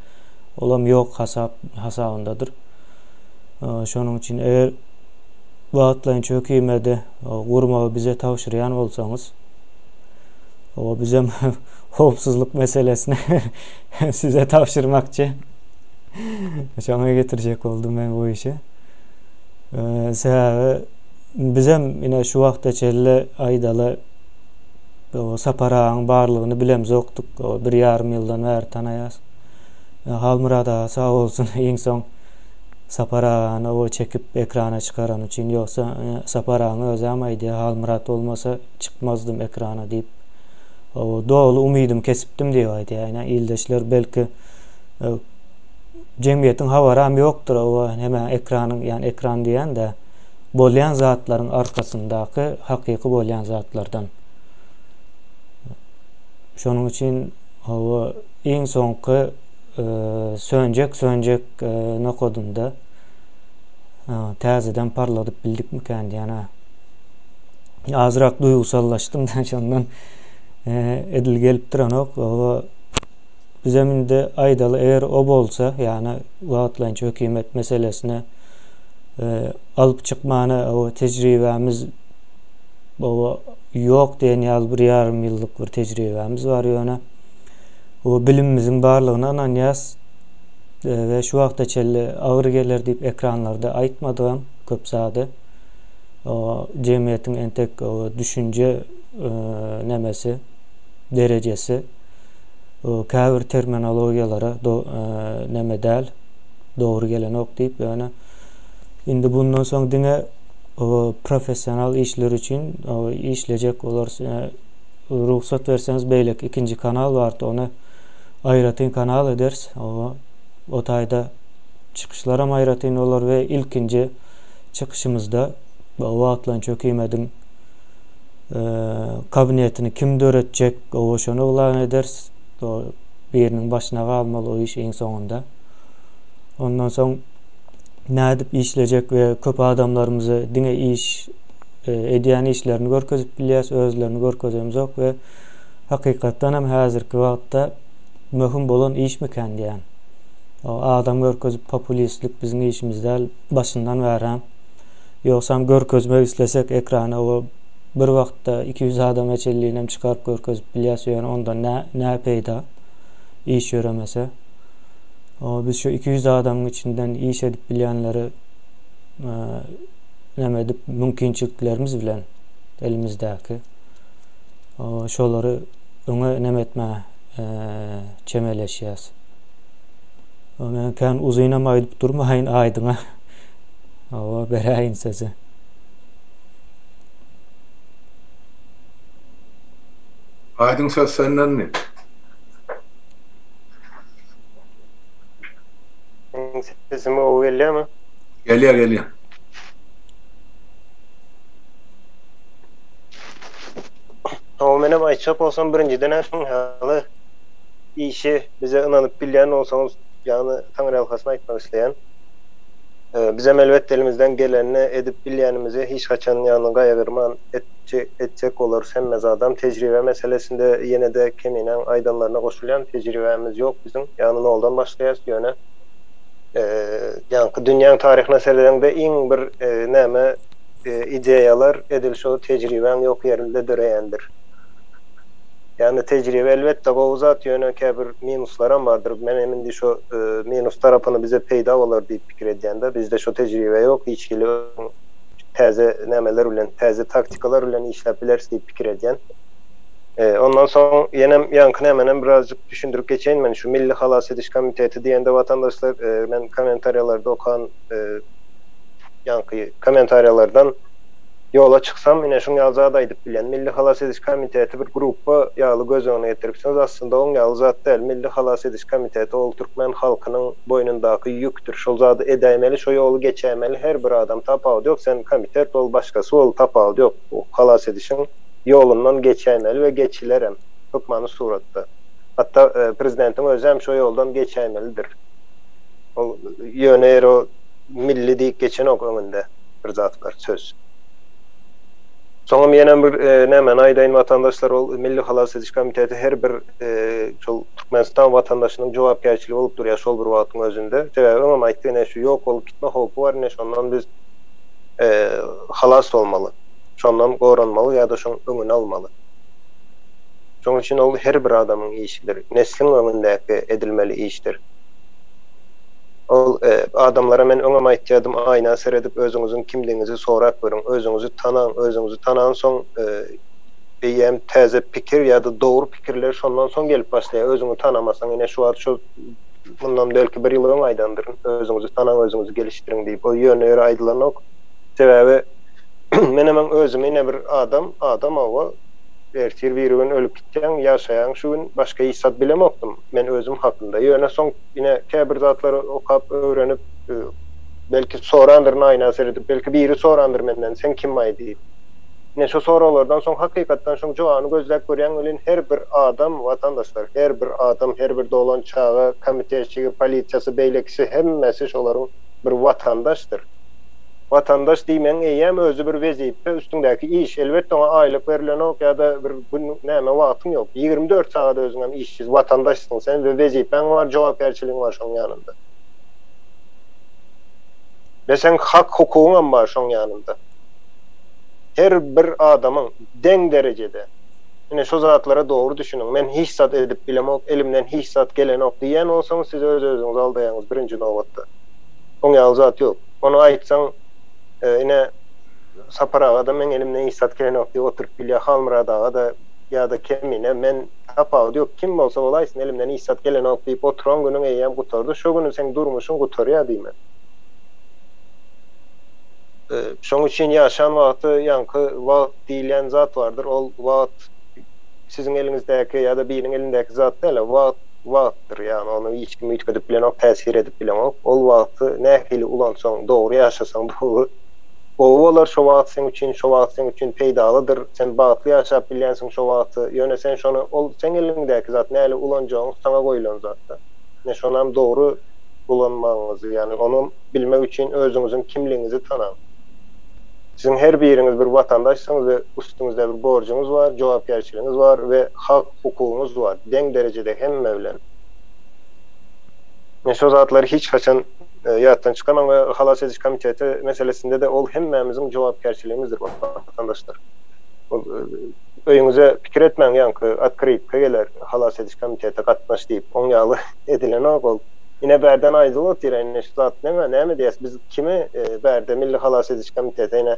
Olam ýok hasap hasabyndadyr. Şonuň üçin eger wagtlaýynça hökümedi gurmagy bize tabşyrýan bolsaňyz, o bizem howpsuzlyk meselesini size tabşyrmakçy. Şoňa getirjek boldum men bu işi. Sebäbi bizem ine şu wagta çenli aýdaly Sapar agaň barlygyny bilemzokdyk. Bir ýarym ýyldan bäri tanaýas. Halmyrat aga sag bolsun iň soň Sapar agany o çekip ekrana çykarany üçin. Ýogsa Sapar agaň özem aýdýar Halmyrat bolmasa çykmazdym ekrana diýip. Doly umydym kesipdim diýip aýdýar. Ine ildeşler belki jemgyýetiň habaram ýokdur o heme ekranyň ýani ekran diýende bolýan zatlaryň arkasyndaky hakyky bolýan zatlardan. Şonuň üçin hawa iň soňky sönjek sönjek nokadynda täzeden parladyp bildikmikän diýen ha. Azrak duýgusallaşdym da şondan edil gelip duranok. Hawa Bizem indi aýdaly, eger o bolsa, ýagny wagtlaýynça hökümet meselesini alyp çykmana o tejribämiz o ýok diýen ýaly bir ýarym ýyllyk bir tejribämiz bar ýöne o bilimimiziň barlygyna ynanýas. we şu wagta çenli agyr geler diýip ekranlarda aýtmadygam köp zady. Jemgyýetiň entek düşünje nemesi, derejesi käbir terminologiýalara neme däl, dogry gelenok diýip, ýöne indi bundan soň diňe professional işler üçin işlejek bolarys. Rugsat berseňiz beýleki ikinji kanal bardy, ony aýratyn kanal ederis. O taýda çykyşlaram aýratyn bolar we ilkinji çykyşymyzda wagtlaýynça hökümediň kabinetini kim döretjek, oba şony yglan ederis. Biriniň başyna galmaly o iş iň soňunda. Ondan soň nädip işlejek we köp adamlarymyzy diňe iş edýän işlerini görkezip bilýäs, özlerini görkezemzok we hakykatdan hem häzirki wagtda möhüm bolan işmikän diýýän. Adam görkezip populistlik biziň işimiz däl başyndan bärem. Ýogsam görkezmek islesek ekrana o bir wagtda 200 adama çenlinem çykaryp görkezip bilýäs ýöne ondan nä nä peýda iş ýöremese. Biz şu 200 adamyň içinden iş edip bilýänleri näme edip mümkinçiliklerimiz bilen elimizdäki şolary öňe näme etmäge çemeleşýäs. Men kän uzynam aýdyp durmaýyn aýdyňa. Hawa, beräýin sözi. Aýdyň söz sendenmi? Meniň sesim gowy gelýärmi? Gelýär, gelýär. Hawa, menem aýtjak bolsam, birinjiden-ä şuň ýaly işi bize ynanyp bilýän bolsaňyz, ýagny taňryýalkasyn aýtmak isleýän. Bizem elbetde elimizden gelenini edip bilýänimizi hiç haçan ýagny gaýgyrman etjek bolarys hemme zadam. Tejribe meselesinde ýene-de Keminäň aýdanlaryna goşulýan, tejribämiz ýok biziň, ýagny noldan başlaýas, ýöne ýaňky dünýäň taryhyna seredeňde iň bir näme ideýalar edil şo tejribäň ýok ýerinde döreýändir. Ýagny tejribe elbetde gowy zat, ýöne käbir minuslaram bardyr. Men hem indi şo minus tarapyny bize peýda bolar diýip pikir edýän-de. Bizde şo tejribe ýok, hiç hili täze nämeler bilen, täze taktikalar bilen işläp bileris diýip pikir edýän. Ondan soň ýenem ýaňky nämenem birazjyk düşündirip geçeýin men. Şu Milli halas ediş komiteti diýende watandaşlar men kommentariýalarda okan ýaňky kommentariýalardan Ýola çyksam, ine şuň ýaly zat aýdyp bilýän. Milli halas ediş komiteti bir grupba ýaly göz öňüne getiripsiňiz. Aslynda oň ýaly zat däl. Milli halas ediş komiteti ol türkmen halkynyň boýnundaky ýükdür. Şol zady edäýmeli, şo ýoly geçäýmeli her bir adam tapawudy ýok. Sen komitet bol, başgasy bol, tapawudy ýok. Bu halas edişiň ýolundan geçäýmeli we geçilerem hökmany suratda. Hatda prezidentiň özem şo ýoldan geçäýmelidir. Ol ýöne ýere o milli diýip geçenok öňünde. bir zatlar söz. Soňam ýene bir nämäni aýdaýyn watandaşlar ol Milli halas ediş komiteti her bir şol Türkmenistan watandaşynyň jogapkärçiligi bolup durýar şol bir wagtyň özünde. Sebäbi öňem aýtdyk ine şu ýok bolup gitme howpy bar ine şondan biz halas bolmaly. Şondan goranmaly ýa-da şoň öňüni almaly. Şoň üçin ol her bir adamyň işidir. Nesliň öňündäki edilmeli işdir. Ol adamlara men öňem aýtýadym aýna seredip özüňiziň kimdigiňizi sorap görüň, özüňizi tanaň, özüňizi tanansoň eýýäm täze pikir ýa-da dogry pikirler şondan soň gelip başlaýar, özüňi tanamasaň ine şu wagt şu mundan belki bir ýyl öň aýdandyryn, özüňizi tanaň özüňizi gelişdiriň diýip, o ýöne ýere aýdylanok. Sebäbi menem özümi ine bir adam, adam hawa ertir birigün ölüp gitýäň, ýaşaýaň şu gün başga hiç zat bilemokdym men özüm hakynda, ýöne soň Ine, käbir zatlary okap, öwrenip, belki sorandyryn aýna seredip, belki biri sorandyr menden, sen kim-aý diýip. Ine, şo soraglardan soň hakykatdan şoň jogabyny gözläp görýäň welin, her bir adam, watandaşlar, her bir adam, her bir doglan çaga, komitetçigi, polisiýasy, beýlekisi, hemmesi şolaryň bir watandaşdyr. Watandaş diýmegiň eýýäm özi bir wezipe, üstüňdäki iş. Elbetde oňa aýlyk berilenok ýa-da bir gün näme wagtyň ýok. 24 sagat özüňem işçi, watandaşsyň sen we wezipäň bar, jogapkärçiligiň bar şoň ýanynda. We seň hak-hukugyňam bar şoň ýanynda. Her bir adamyň deň derejede. Ine şo zatlara dogry düşüniň. Men hiç zat edip bilemok, elimden hiç zat gelenok diýýän bolsaňyz siz öz özüňizi aldaýaňyz birinji nobatda. Oň ýaly zat ýok. Ony aýtsaň ine Sapar aga-da meň elimden hiç zat gelenok diýip oturyp bilýär, Halmyrat aga-da ýa-da Kemine men tapawudy ýok kim bolsa bolaýsyn elimden hiç zat gelenok diýip oturan günüň eýýäm gutardy. Şo güni seň durmuşyň gutarýar diýmek. Şoň üçin ýaşan wagty ýaňky wagt diýilýän zat bardyr. Ol wagt siziň eliňizdäki ýa-da biriniň elindäki zat däl. Wagt wagtdyr. Ýagny ony hiç kim üýtgedip bilenok, täsir edip bilenok. Ol wagty nähili ulansaň, dogry ýaşasaň dogry gowy bolar şo wagt seň üçin, şo wagt seň üçin peýdalydyr. Sen bagtly ýaşap bilýänsiň şo wagty. Ýöne sen şony ol seň eliňdäki zat, nähili ulanjagyň saňa goýlan zatda. Ine şonam dogry ulanmagyňyzy, ýagny onam bilmek üçin özüňiziň kimligiňizi tanaň. Siziň her biriňiz bir watandaşsyňyz we üstüňizde bir borjuňyz bar, jogapkärçiligiňiz bar we hak hukugyňyz bar, deň derejede hemme bilen. Men şo zatlary hiç haçan ýatdan çykarmaň we Halas ediş komiteti meselesinde-de ol hemmämiziň jogapkärçiligimizdir watandaşlar. Ol öýüňize pikir etmäň ýaňky otkrytka geler Halas ediş komitete gatnaş diýip, oň ýaly edilenok ol. Ine bärden aýdylyp otyr ine şu zat näme näme diýýäs biz kimi bärde milli halas ediş komitete ine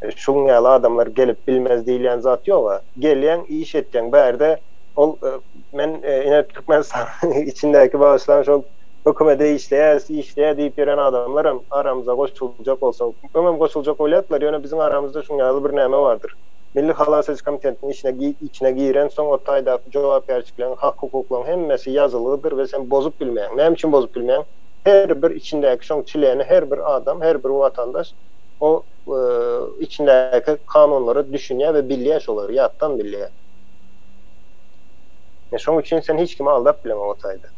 şuň ýaly adamlar gelip bilmez diýilýän zat ýoga gelýäň iş etýäň bärde ol men ine Türkmenistanyň içindäki bagyşlaň şol hökümede işleýäs işleýä diýip ýören adamlaram aramyza goşuljak bolsa öňem goşuljak bolýardylar ýöne biziň aramyzda şuň ýaly bir näme bardyr milli halas ediş komitetiniň içine içine girensoň o taýdaky jogapkärçilikleriň, hak-hukuklaryň hemmesi ýazylgydyr we sen bozup bilmeýäň. Näme üçin bozup bilmeýäň? Her bir içindäki şoň çleni her bir adam, her bir watandaş o içindäki kanunlara düşünýär we bilýär şolary, ýatdan bilýär. Şoň üçin sen hiç kimi aldap bileňok o taýda.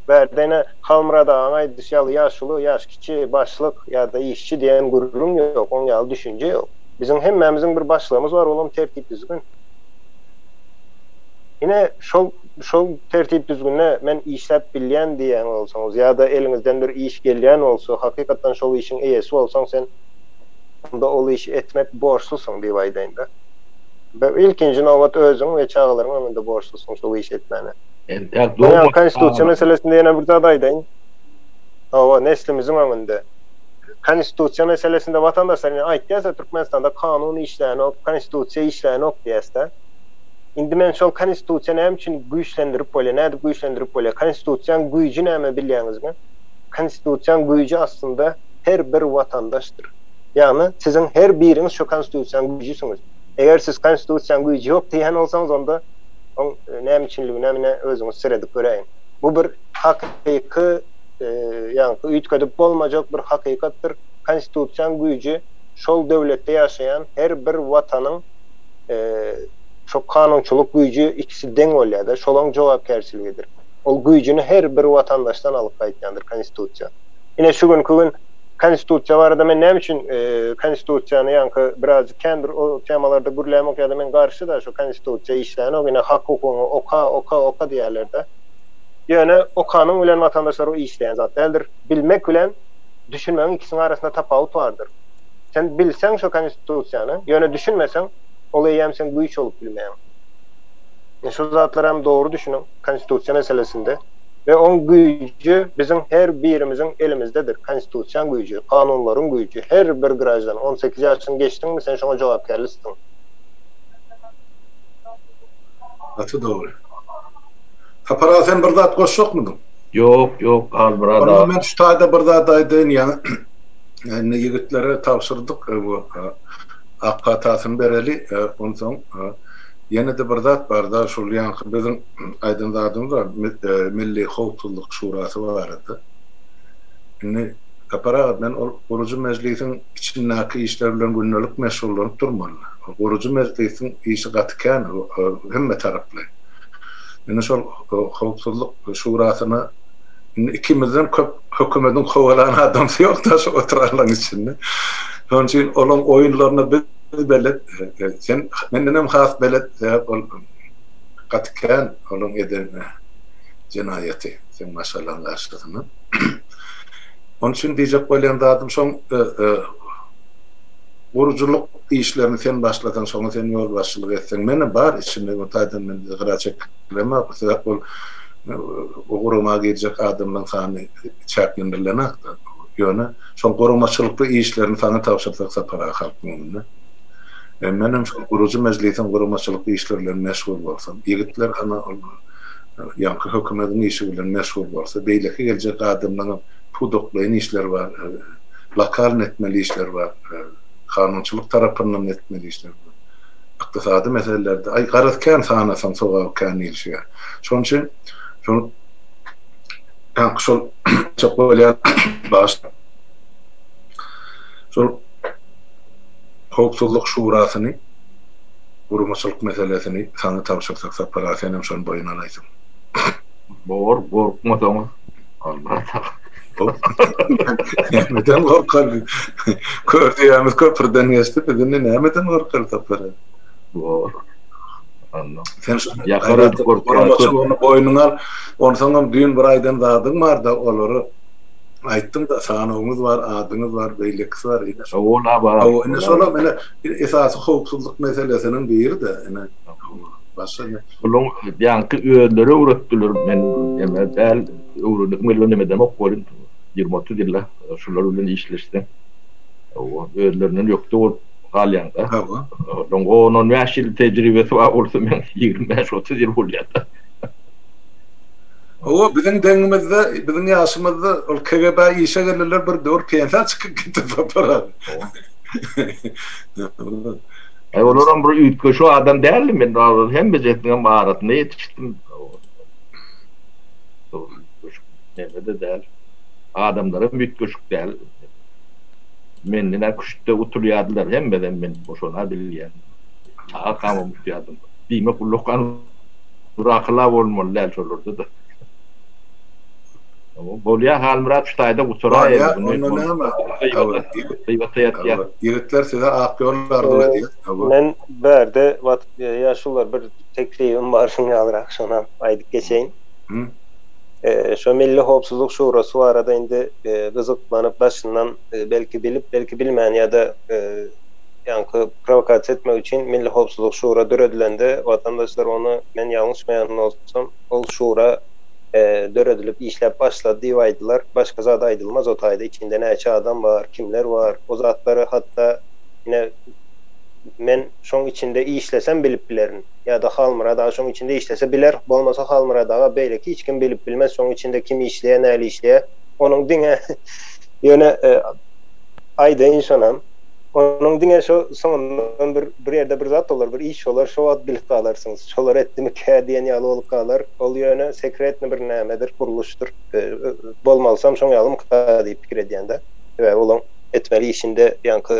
Bärde ine Halmyrat agaň aýdyşy ýaly ýaşuly, ýaş kiçi, başlyk ýa-da işçi diýen gürrüň ýok, oň ýaly düşünje ýok. Biziň hemmämiziň bir başlygymyz bar, olam tertip-düzgün. Ine, şol şol tertip-düzgünde men işläp bilýän diýýän bolsaňyz ýa-da eliňizden bir iş gelýän bolsa, hakykatdan şol işiň eýesi bolsaň sen onda ol işi etmek borçlusyň diýip aýdaýyn-da. Ilkinji nobat özüň we çagalaryň öňünde borçlusyň şol işi etmäne. Entäk Ýa konstitusiýa meselesinde ýene bir zat aýdaýyn. Hawa, neslimiziň öňünde. Konstitusiýa meselesinde watandaşlar ine aýtýarsa Türkmenistanda kanun işlänok, konstitusiýa işlänok diýýäsda. Indi men şol konstitusiýa näme üçin güýçlendirip bolýar, nädip güýçlendirip bolýar? Konstitusiýaň güýji näme bilýäňizmi? Konstitusiýaň güýji aslynda her bir watandaşdyr. Ýagny siziň her biriňiz şo konstitusiýaň güýjüsiňiz. Eger siz konstitusiýaň güýji ýok diýýän bolsaňyz onda oň näme üçinligine mine özüňiz seredip göräýiň. Bu bir hakyky ýaňky üýtgedip bolmajak bir hakykatdyr. Konstitusiýaň güýji şol döwletde ýaşaýan her bir watanyň şo kanunçylyk güýji ikisi deň bolýar-da, şolaň jogapkärçiligidir. Ol güýjüni her bir watandaşdan alyp gaýtýandyr konstitusiýa. Ine şu günki gün konstitusiýa barada men näme üçin konstitusiýany ýaňky birazjyk kän bir o temalarda gürlämok ýa-da men garşy-da şo konstitusiýa işlänok ine hak-hukugyňy oka, oka, oka diýýärler-de. Ýöne okanyň bilen watandaşlar o işleýän zat däldir. Bilmek bilen düşünmegiň ikisiniň arasynda tapawut bardyr. Sen bilseň şo konstitusiýany, ýöne düşünmeseň, ol eýýäm sen güýç bolup bilmeýäň. Ine şu zatlara hem dogry düşüniň konstitusiýa meselesinde we oň güýji biziň her birimiziň elimizdedir. Konstitusiýaň güýji, kanunlaryň güýji her bir graždan 18 ýaşyňy geçdiňmi sen şoňa jogapkärlisiň. Gaty dogry. Sapar aga sen bir zat goşjakmydyň? Ýok, ýok, Halmyrat aga. Onda men şu taýda bir zat aýdaýyn, ýaňy indi ýigitlere tabşyrdyk bu ak patasyny bereli, onsoň ýene-de bir zat bar-da, şol ýaňky biziň aýdan zadymyz bar, Milli howpsuzlyk şurasy barada. Indi Sapar aga, men ol gurujy mejlisiň içindäki işler bilen gündelik meşgullanyp durmaly. Gurujy mejlisiň işi gaty kän, hemme taraplaýyn. Indi şol howpsuzlyk şurasyna indi ikimizden köp hökümediň kowalan adamsy ýok-da şu oturanlaryň içinde. Şonuň üçin olaň oýunlaryna biz belet, sen mendenem has belet, sebäp ol gaty kän olaň eden jenaýaty seň maşgalaň garşysyna. Onuň üçin diýjek bolýan zadym şoň. Gurujylyk işlerini sen başlasaň, şoňa sen ýolbaşçylyk etseň, menem bar içinde o taýdan men gyra çekilemok, sebäp ol o gurama girjek adamlaryň sany çäklendirilenok-da. Ýöne şol guramaçylykly işlerini saňa tabşyrsak Sapar aga halkyň öňünde. Menem şol gurujy mejlisiň guramaçylykly işleri bilen meşgul bolsam, ýigitler ana ol ýaňky hökümediň işi bilen meşgul bolsa, beýleki geljek adamlaryňam pudaklaýyn işleri bar. Lokalny etmeli işler bar, kanunçylyk tarapyndan etmeli işler bar. Ykdysady meselelerde, aý garaz kän sanasaň sogaby kän diýilişi ýaly. Şonuň üçin şol ýaňky şol aýtjak bolýan bagyşla şol howpsuzlyk şurasyny guramaçylyk meselesini saňa tabşyrsak Sapar aga senem şony boýun alaýsaň. Bor, gorkmasaňyz Halmyrat aga. Nämeden gorkaly? Kör düýämiz köprüden geçdi, biz indi nämeden gorkaly Sapar aga? Bor. Anna. Sen şu guramaçylygyny boýnuňa al. Onsoňam düýn bir aýdan zadyň bar-da, olary aýtdyň-da, sanawyňyz bar, adyňyz bar, beýlekisi bar. Ine şol. Ol-a bar. Hawa, ine şolam ine esasy howpsuzlyk meselesiniň biri-de, ine. Başga ne? Bulaň ýaňky özleri öwretdiler, men neme däl, öwrenesim gelip neme edemok welin, 20-30 ýylla şular bilen işleşseň, hawa, özlerinden ökde bolup galýaň-da. Hawa. Olaryň on-on bäş ýyl tejribesi bar bolsa, meň 25-30 ýyl bolýar-da. Hawa, biziň deňimizde, biziň ýaşymyzda ol KGB-ä işe gelenler bir döwür pensiýa çykyp gitdi Sapar aga. Hawa. Aý olaram bir üýtgeşik adam däldi men hemmejesiniňem arasynda ýetişdim. Üýtgeşik neme-de däl. Adamlaram üýtgeşik däl. Menden-ä küştde utulýardylar hemmesem men şony-a bilýän. Çagakamam utýardym. Diýmek ullakan bir akyl-a bolmaly däl şolarda-da. Bolýa Halmyrat şu taýda gutaraýaly Bolýa, onda näme? Gybata ýatýa. Ýigitler size ak ýol arzuw edýäs. Men bärde ýaşulular bir teklibim bar şuň ýalyrak şonam aýdyp geçeýin. Şo Milli howpsuzlyk şurasy barada indi gyzyklanyp daşyndan belki bilip belki bilmän ýa-da ýaňky prowokasiýa etmek üçin Milli howpsuzlyk şura döredilende watandaşlar ony men ýalňyşmaýan bolsam ol şura döredilip işläp başlady diýip aýdylar. Başga zat aýdylmaz o taýda içinde näçe adam bar, kimler bar, o zatlary hatda ine men şoň içinde işlesem bilip bilerin. Ýa-da Halmyrat aga şoň içinde işlese biler, bolmasa Halmyrat aga beýleki hiç kim bilip bilmez şoň içinde kim işleýär, näli işleýär. Onuň diňe ýöne aýdaýyn şonam. Onuň diňe şo soňundan bir bir ýerde bir zat bolar, bir iş bolar, şo wagt bilip galarsyňyz. Şolar etdimikä diýen ýaly bolup galar. Ol ýöne sekretny bir nämedir, gurluşdyr. Bolmalysam şoň ýalymyka diýip pikir edýän-de. Sebäbi olaň etmeli işinde ýaňky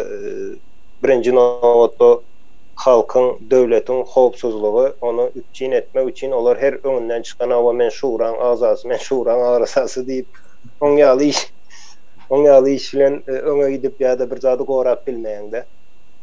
birinji nobatda halkyň, döwletiň howpsuzlygy, ony üpjün etmek üçin olar her öňünden çykan hawa men şuraň agzasy, men şuraň agzasy diýip, oň ýaly iş oň ýaly iş bilen öňe gidip ýa-da bir zady gorap bilmeýäň-de.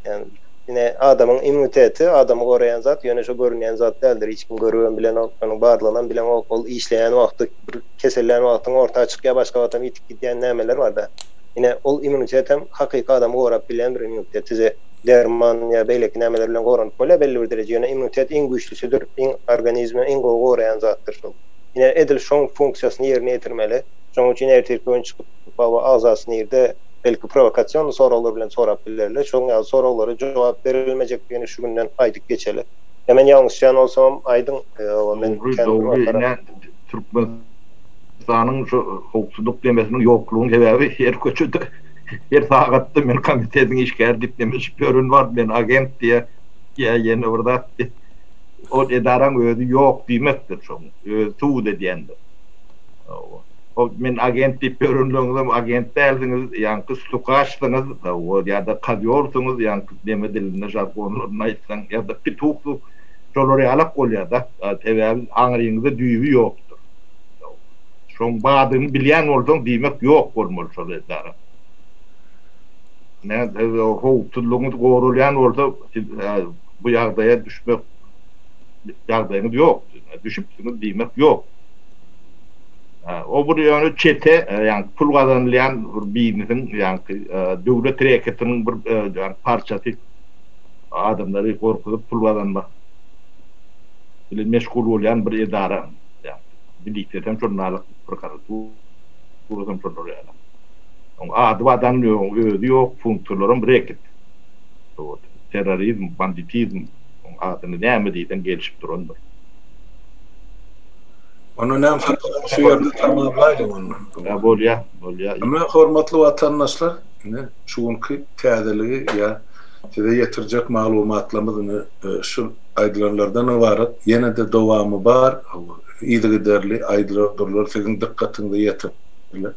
Ýagny ine adamyň immuniteti adamy goraýan zat, ýöne şo görünýän zat däldir, hiç kim görübem bilenok, onuň barlygynam bileňok, ol işleýän wagty bir kesellän wagtyň orta çykýar, başga wagtam ýitip gidýän nämeler bar-da. Ine ol immunitet hem hakyky adamy gorap bilýän bir immunitet. Size derman ýa beýleki nämeler bilen goranyp bolýar belli bir dereje, ýöne immunitet iň güýçlüsidir, iň organizmi iň gowy goraýan zatdyr şol. Ine edil şoň funksiýasyny ýerine ýetirmeli. Şonuň üçin ertirki gün çykyp baba agzasy nirde, belki prowokasion soraglar bilen sorap bilerler. Şonuň ýaly soraglara jogap berilmejekdigini şu günden aýdyp geçeli. Ýa men ýalňyşýan bolsamam aýdyň, hawa men Dogry, kän bir dogry. wagtlara. Ine Türkmenistanyň şu howpsuzlyk demesiniň ýoklugyň sebäbi her köçede, her sagatda men komitetiň işgäri diýip nemeşip ýören bar, men agent diýýär, ýa ýene bir zat diýip. Ol edaraň özi ýok diýmekdir şoň, özi subut edýändir. Hawa. Ol men agent diýip ýörenleriňizem agent dälsiňiz, ýaňky stukaçsyňyz, hawa, ýa-da kozýolsyňyz, ýaňky neme dilinde žargonlarynda aýtsaň, ýa-da pituhsyz, şolar ýalak bolýar-da. Sebäbi aňryňyzda düýbi ýokdur. Şoň bardygyny bilýän bolsaň, diýmek ýok bolmaly şol edara. Näme, howpsuzlygyňyz goralýan bolsa, siz bu ýagdaýa düşmek ýagdaýyňyz ýok. Düşüpsiňiz diýmek ýok. O bir ýöne çete, ýagny pul gazanylýan bir biznesiň, ýagny döwlet reketiniň bir ýagny parçasy. Adamlary gorkuzyp pul gazanmak bilen meşgul bolýan bir edara. Ýagny milisiyasam şondalyk, prokuraturasam şolar ýaly. Oň ady badan ýok, özi ýok, funksiýalaram reket. Terrorizm, banditizm, oň adyny näme diýseň gelşip durandyr. Onda näme sapagy şu ýerde tamamlaýlyň onda. Ýa bolýa, bolýa. Ine hormatly watandaşlar, ine şu günki täzeligi ýa size ýetirjek maglumatlarymyz ine şu aýdylanlardan ybarat. Ýene-de dowamy bar, yzygiderli aýdylar durlar, siziň dykgatyňyza ýetiriler.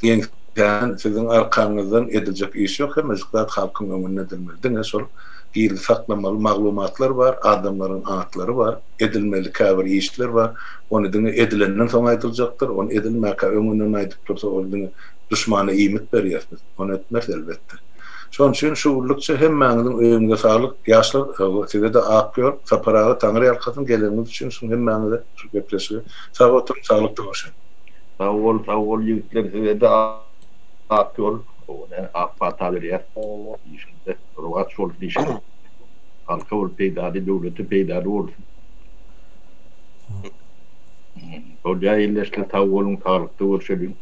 Ýeňsäden siziň arkaňyzdan ediljek iş ýok, hemmejik zat halkyň öňünde edilmeli. Diňe şol gizli saklamaly maglumatlar bar, adamlaryň atlary bar. Edilmeli käbir işler bar. Ony diňe edilenden soň aýdyljakdyr. Ony edilmäkä öňünden aýdyp dursa, ol diňe duşmana iýmit berýäs biz. Ony etmeris elbetde. Şonuň üçin şu günlükçe hemmäňiziň öýüňize saglyk. Ýaşlar, size-de ak ýol. Sapar aga Taňry ýalkasyn geleniňiz üçin şuň hemmäňize şu gepleşige. Sag oturyň, saglykda görşeliň. Sag bol, sag bol ýigitler size-de ak ýol, ak pata berýäs. Işiňizde rowaç bolsun işiňiz. Halka bol peýdaly, döwlete peýdaly bolsun. Bolýa ildeşler sag boluň saglykda görşeliň.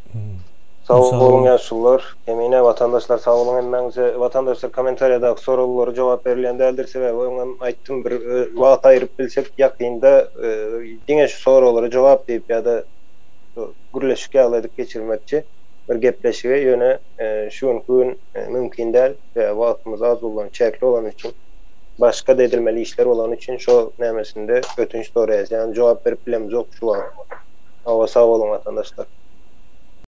Sag boluň ýaşulular. Kemine watandaşlar sag boluň hemmäňize. Watandaşlar kommentariýadaky soraglara jogap berilýän däldir sebäbi öňem aýtdym bir wagt aýyryp bilsek ýakynda diňe şu soraglara jogap diýip ýa-da gürleşik ýaly edip geçirmekçi bir gepleşigi ýöne şu günki gün mümkin däl. Sebäbi wagtymyz az bolany, çäkli bolany üçin, başga-da edilmeli işler bolany üçin şo nämesinde ötünç soraýas. Ýagny jogap berip bilemzok şu wagt. Hawa sag boluň watandaşlar.